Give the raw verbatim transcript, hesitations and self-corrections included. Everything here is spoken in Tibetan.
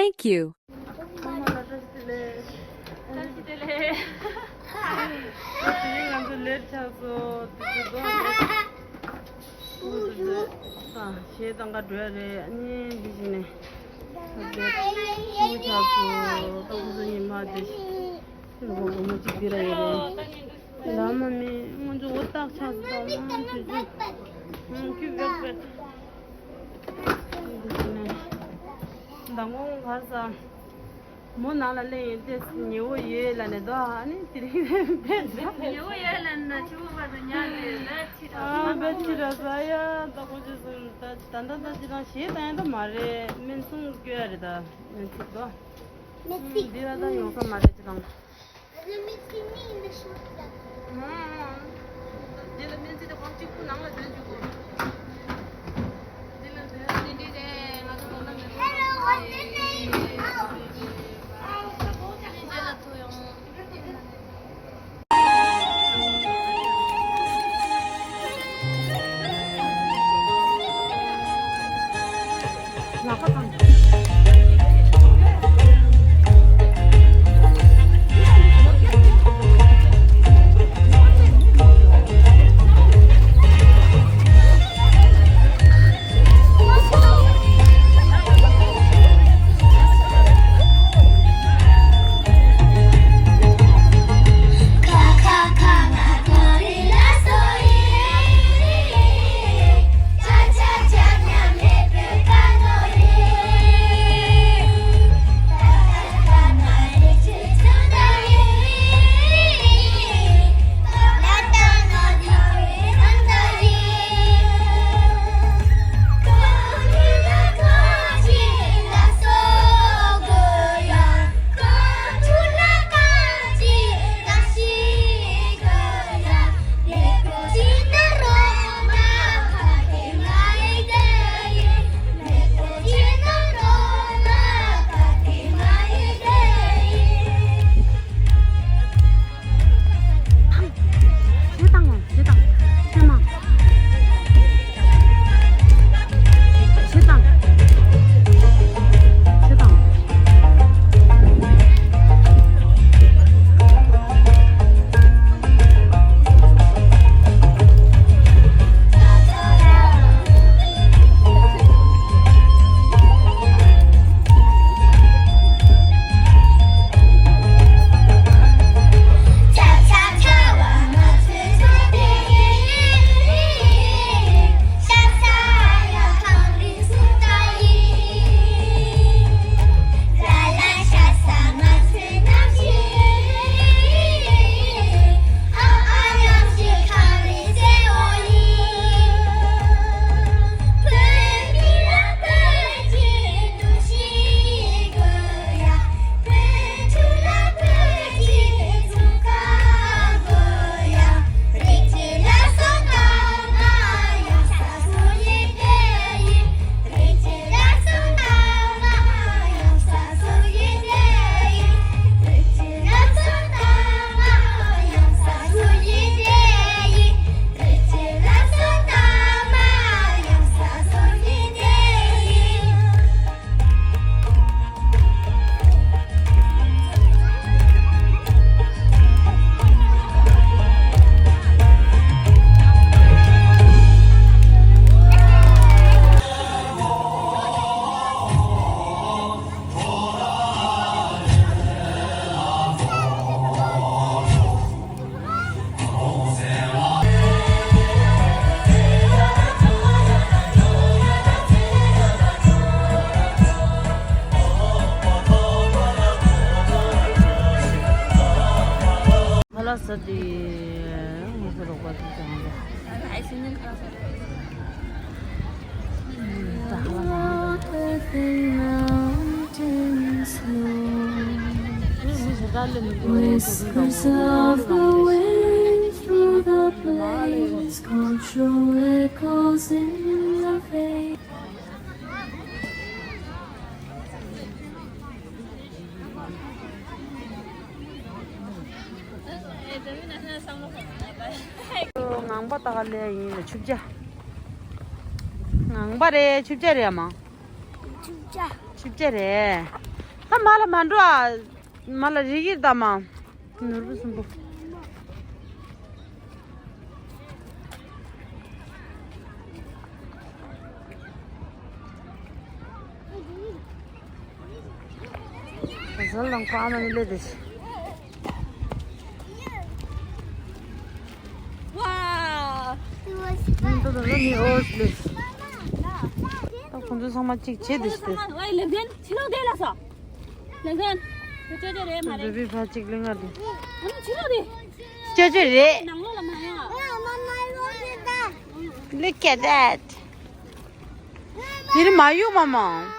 Thank you. ཚང་མ་ལ་བཀྲ་ཤིས་བདེ་ལེགས། བཀྲ་ཤིས་བདེ་ལེགས། དེ་རིང་ང་ཚོ་ལེཊ་ཆགས་སོང་། དེ་ཚོ་རྡོ་ལེཊ་ཆགས་སོང་། གཞས་གཏོང་ག་འགྲོ་ཡ་རེད། ཨ་ནི་འདི་བཞིན་ནས་ལེཊ་ཆགས་སོང་། ད་ཁོ་ཚོ་ཉི་མ་དེ་ལོ་སྒོར་མོ་གཅིག་འདི་ར་ཡོད་རེད། ལ་མ་མི་ང་ཚོ་འོ་རྟགས་ཆགས་སོང་། མང་དུས་ཚོད་ཁྱུ་བེག་བེག་འདི་བཞིན་ནས། མདང་དགོང་གར་ས། མོ་ནང་ལ་སླེབས་ཡིན་ཏེ་ཉེ་བོ་ཡོད་ལབ་ནས་དོ། ཨ་ནི་དེ་རིང་བེད་ཟ། ཉེ་བོ་ཡོད་ལབ་ན་ཆུ་བོ་བར་དུ་ཉལ་ཏེ་བེད་ཕྱི་དྲགས། ཨ་བེད་ཕྱི་དྲགས་ས་ཡ། ད་ཁོ་ཚོས་གསུངས། ད་ད་ད་ད་ཅི་རང་གཞས་བཏང་ཡ་ད་མ་རེད། སྨན་སྲུང་སྐྱོ་ཡ་རེད། ད་སྨན་ཚིག་དོ། སྨན་ཚིག་འདི་ལ་ད་ཡོང་ས་མ་རེད། ཅི་རང་། འདི་ལ་སྨན་རྩིས་དེ་ཁོང་གཅིག་པུ་ནང་ལ་འདོན་བཅུག་གོ། འདི་ལ་འདོན་འདི་འདྲ་རེད། ང་ཚོ་ནོར་ལམ་ནས། Hello, what's your name? རྗེས་ལ་ཐུག་ཡོང་། ཁ་ལག་ཟ་དེ་ངོ་སོ་རོགས་པ་དེ་ཀྱང་འདུག Whispers of the wind through the plains, cultural echoes in the veins. ངང་པ་ལྟ་ག་ལས་ཡིན་ལ་ཆུ་བྱ། ངང་པ་རེད། ཆུ་བྱ་རེད་ཨ་མ། ཆུ་བྱ། ཆུ་བྱ་རེད། ད་མ་ལ་མ་འགྲོ་ཨ། མ་ལ་རིག་གིར་ད་མ། ནོར་བུ་གསུམ་པོ། ཟལ་དང་ཁོ་ཨ་མ་ནི་ལས་དེ། Wow. ད་ཁོང་ཚོ་ཚང་མ་གཅིག་བྱེད་དེ་ཤི། ལེགས་ལྡན་ཕྱི་ལོགས་བསྡད་ལ་སོ། ལེགས་ལྡན། ཁྱོད་ཅོ་ཅོ་རེད་མ་རེད། འདི་བི་ཕ་གཅིག་ལེན་ག་དེ། ཨ་ནི་ཕྱི་ལོགས་དེ། ཅོ་ཅོ་རེད། ནང་ལོགས་ལ་མ་ཡོང་། Look at that. དེ་རིང་མ་གཡུག་མ་མ།